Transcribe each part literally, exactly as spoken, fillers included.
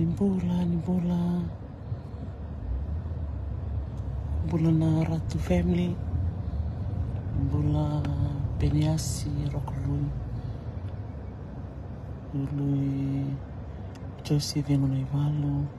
Ni bula, ni bula. Bula na Ratu family. Bula Peniasi, Rokolui. Ului Josi, Vegu na ivalu.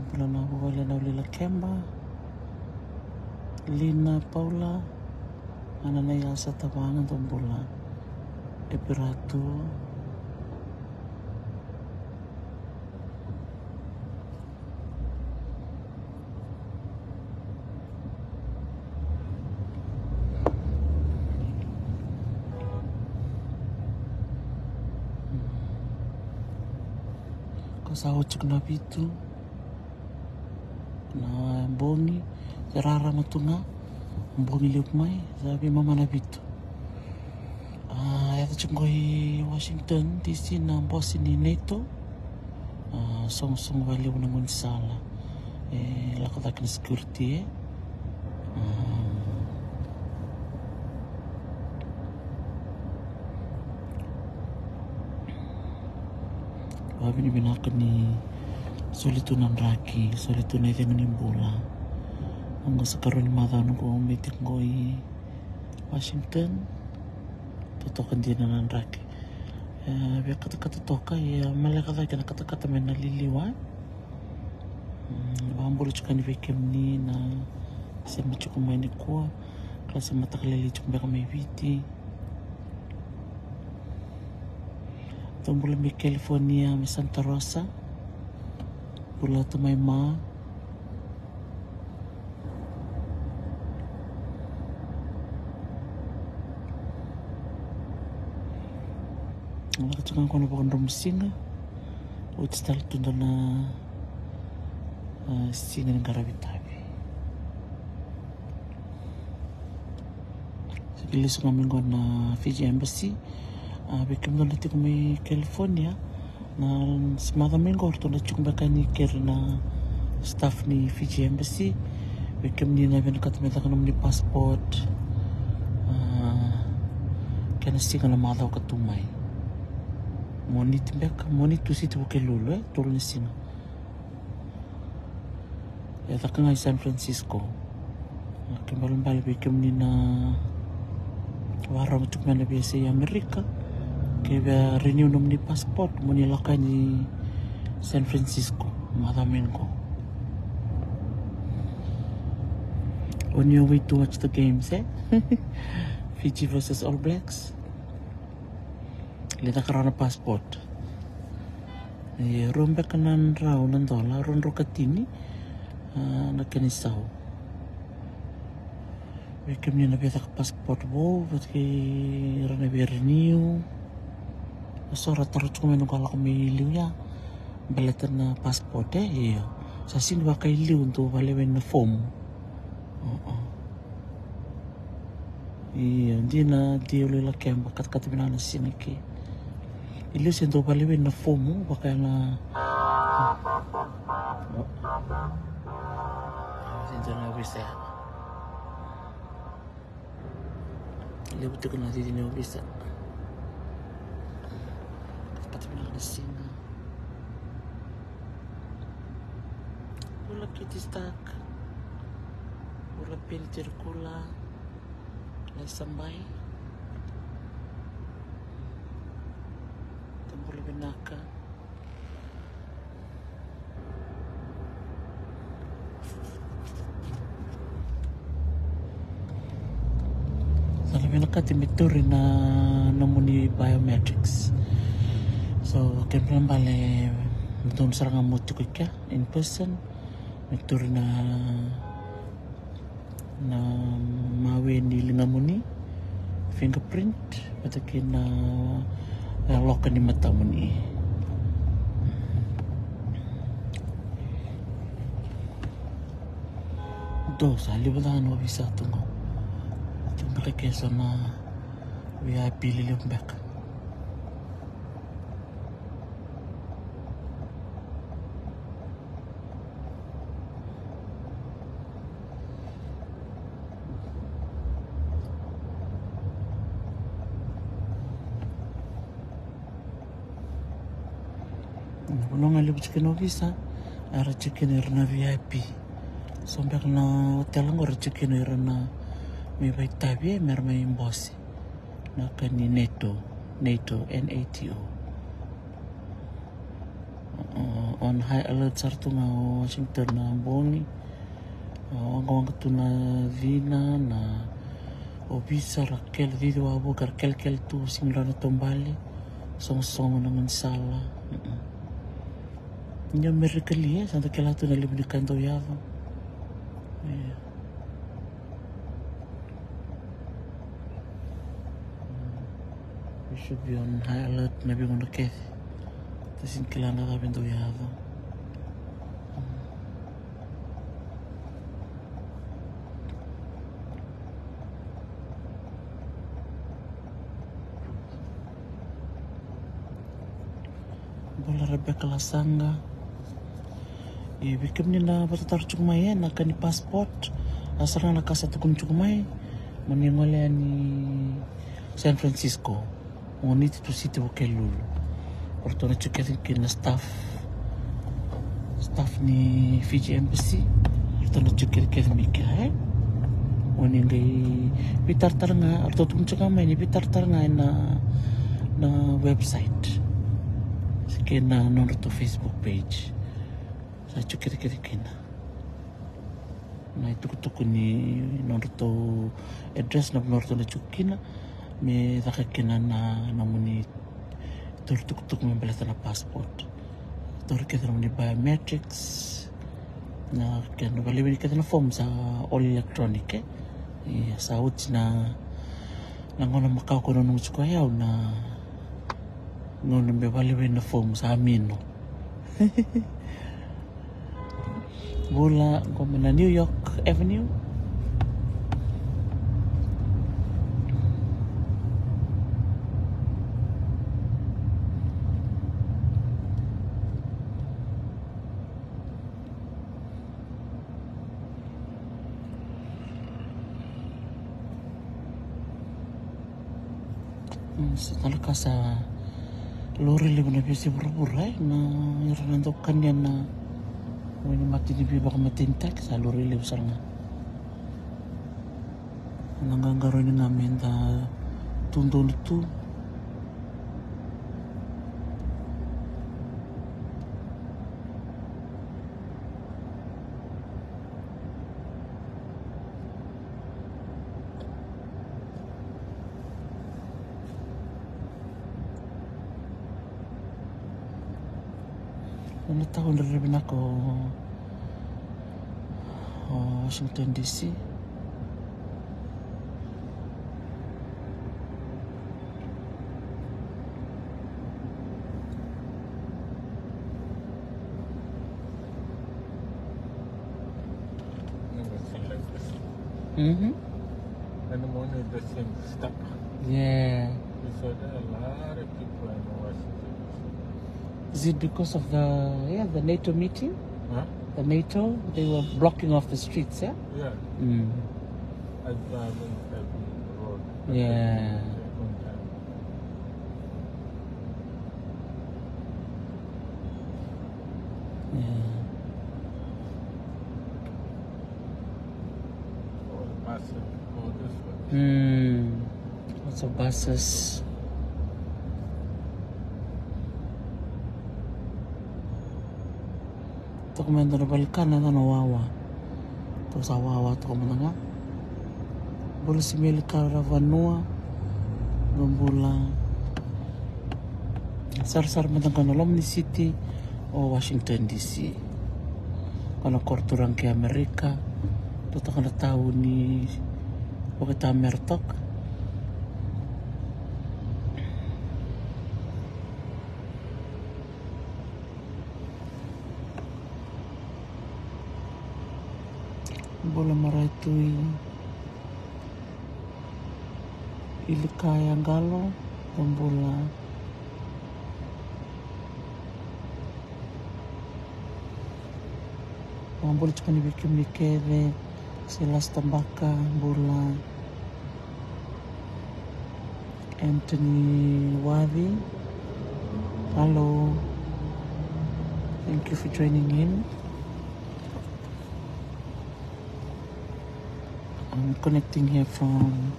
Bula na vuvale na Ului Lakeba. Lina Paula. Ana na yasa tavaga do bula. Epiratu. Ko sa oti tiko na vitu na bogi, se rarama tu ga bogi levu mai, sa veimama na vitu. A, yaco tiko qo i Washington D C na bose ni NATO. A, sogosogo vakalevu na gaunisala. E lako cake na security, e. A, vakavinavinaka ni soli tu na draki, soli tu na icegu ni bula. Oqo sa karua ni macawa noqu mai tiko qo i Washington. Totoka dina na draki. E, via katakata toka, ia maleka cake na katakata mai na liliwa. Mm, vakabula tiko yani vei kemuni na sema tiko mai nikua, kila se mataka lailai tiko beka mai Viti. Dou bula mai California, mai Santa Rosa. Bula tu mai ma. Lako tiko ga qo na vakadromu siga. Oti tale tu dua na, a, siga ni qaravi tavi. Sa qai lesu ga mai qo na Fiji Embassy. A, vei kemudou na tiko mai California, na simaca mai qo ratou na tiko beka ni keri na staff ni Fiji Embassy. Vei kemuni na vinakata me caka nomuni passport, a, kena siga na macawa ka tu mai. Moniti beka, Moniti, Tusiti, Vukelulu, e tolu na siga. E caka ga i San Francisco. Ke balebale vei kemuni na vakarorogo tiko mai na veiyasai Amerika, ke via renew nomuni passport, moni lako yani San Francisco macawa mai qo. On your way to watch the games, e? Fiji versus All Blacks. Lai caka rawa na passport. E rua beka na drau na dola, rua drau ka tini, a, na kena isau. Vei kemuni na via caka passport vou, vata kei ira na via renew. So ra taro tiko mai na qo lako mai liu ya. Baleta na passport, e, io. Sa sega ni vaka i liu dou vakaleweni na fomu. Io, dina, dina, Ului Lakeba, katakata vinaka na siga ke. I liu se dou vakaleweni na fomu, vaka na, se dua na ovisa ya. Levu tiko na cici ni ovisa. Katakata vinaka na siga. Bula Kiti Stark. Bula Peni Terikula. Lai Sabai. Bula vinaka. Sa na vinakati me turi na nomuni biometrics. So, ke balebale, donu sara ga mo tiko i kea in person, me turi na na mawe ni ligamuni, fingerprint, vata kei na, e, loka ni matamuni. Dou sa levu ca na ovisa tu qo. Tu beka ke so na V I P lelevu beka. Na vanua ga levu tiko kina ovisa, era tiko kina ira na V I P. So beka na hotel qo era tiko kina ira na mai vakaitavi, e, mera mai bose. Na ka ni NATO, NATO, NATO. O, on high alert sara tu ga o Washington na bogi. O, waqawaqa tu na cina, na ovisa ra kele, cici wavoki ra kelekele tu, sega ni rawa na taubale. Sogosogo na gaunisala. Mm-mm. Ni Amerika li, e, sa da kila tu na levu ni ka e dau yaco. Ia. We should be on high alert na veigauna kece. Da sega ni kila na cava e dau yaco. Bula Rebecca Lasaga. E, vei kemuni na vatataro tiko mai, e, na ka ni passport. A sara ga na ka sa tukuni tiko mai, mo ni gole yani San Francisco. Mo ni tu City Walk e Lulu. O ratou na tiko kece kina na staff, staff ni Fiji Embassy. O ratou na tiko kece kece mai kea, e. O ni qai veitaratara ga, o ratou tukuna tiko mai ni veitaratara ga ena, na website. Se kei na nodratou Facebook page. Sa tiko kece kece kina na itukutuku ni nodratou address, na vanua ratou na tiko kina, me caka kina na, na nomuni tauri tukutuku me baleta na passport. Tauri kece na nomuni biometrics, na kena vakaleweni kece na form sa all electronic, e. Ia, sa oti na, na gauna makawa ko nanuma tiko o yau na gauna me vakaleweni na form sa mino. Bula, qo mai na New York Avenue. Mm, sa tale ka sa lori levu na veiyasai vuravura, e, na ira na dau kania na wainimate ni veivakamatenitaki, sa lori levu sara ga. Na qaqarauni ga me da tu donu tu. Na tauni rairai vinaka o, o Washington D C. Mm-hmm. And the morning the same stuff. Yeah. So there are a lot of people in Washington. Is it because of the, yeah, the NATO meeting? Huh? The NATO, they were blocking off the streets, yeah? Yeah. Mm. I drive in every road. Yeah. Every time. Yeah. All the buses, all this one. Mm. Lots of buses. Toka mai dua na valenikana, dua na wawa. Tou sa wawa toka mada ga. Bula Simeli Karavanua. Bula. Sarasara mada ga na loma ni city o Washington D C. Ko na koro turaga kei Amerika. Totoka na tauni vakatamera toka. Bula Maraitui. Ilikaya Qalo, bula. Bula tiko ni vei kemuni kece. Silas Tabaka, bula. Anthony Wavi. Halo. Thank you for joining in. I'm connecting here from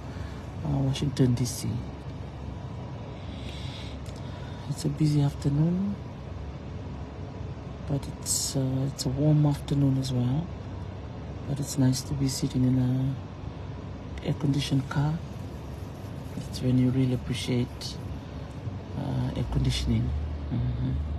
uh, Washington, D C. It's a busy afternoon, but it's uh, it's a warm afternoon as well. But it's nice to be sitting in a air-conditioned car. It's when you really appreciate uh, air conditioning. Mhm.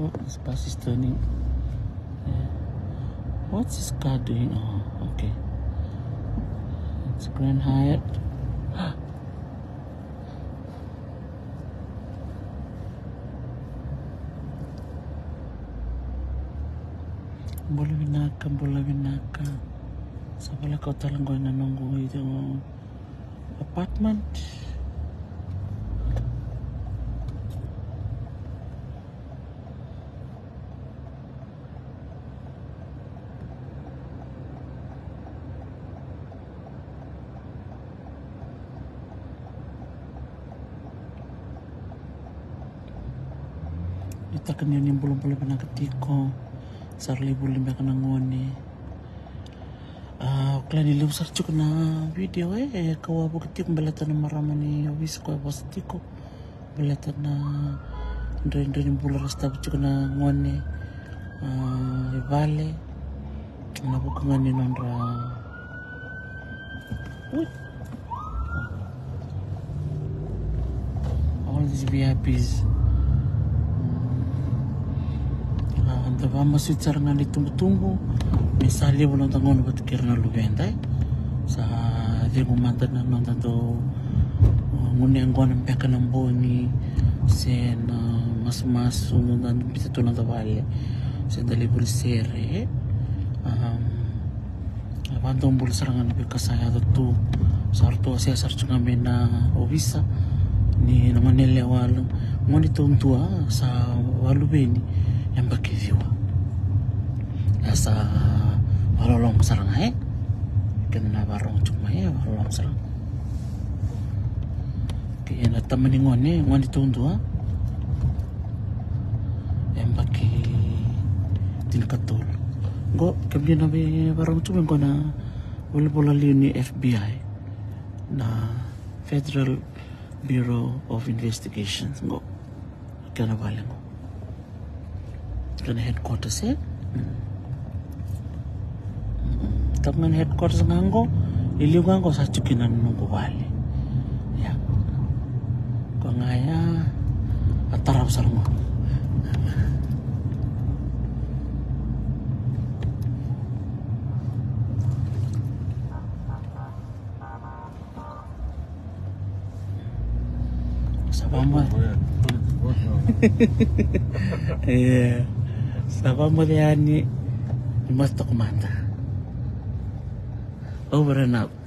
Oh, this bus is turning. Yeah. What's this car doing? Oh, okay. It's Grand Hyatt. Bula vinaka, bula vinaka. Sa voleka au tale qo ena noqu apartment. Ni taka ni o ni bulabula vinaka tiko. Sa ra lai vuli beka na gone. A, o kila ni levu sara tiko na video e, e kau a vuki tiko baleta na marama ni ovisa ko e vosa tiko. Baleta na dredre ni bula ra sotava tiko na gone, a, e vale. Na vuku ga ni nodra. Ui. All these V I Ps. A, da vakamasuti sara ga na itubutubu me sa levu na noda gauna vata kei ira na luveda, e. Sa cegu mada na noda dau, a, gunu yaqona beka na bogi se na masumasu, noda biuta tu na noda vale se da lai vuli sere, e. A, A, vakadomobula sara ga na veika sa yaco tu. Sa ratou wasea sara tu ga mai na ovisa ni na gone yalewa, gone taudua sa vakaluveni yabaki ciwa. Ia sa vakaloloma sara ga, e? Kena na vakarorogo tu mai, e, vakaloloma sara ga. Kei na tama ni gone, gone taudua. Yabaki tinikatolu. Qo, kemuni na veivakarorogo tu mai qo na volavola liu ni F B I, na Federal Bureau of Investigations. Qo kena vale qo. Kena headquarters, e? Mm. Mm. Tabu ga na headquarters ga qo, e liu ga qo sa tu kina na noqu vale. Ia. Ko ga ya, a tarava sara qo. Sa vakamoce. E, sa vakamoce yani ni mata toka mada. Over and out.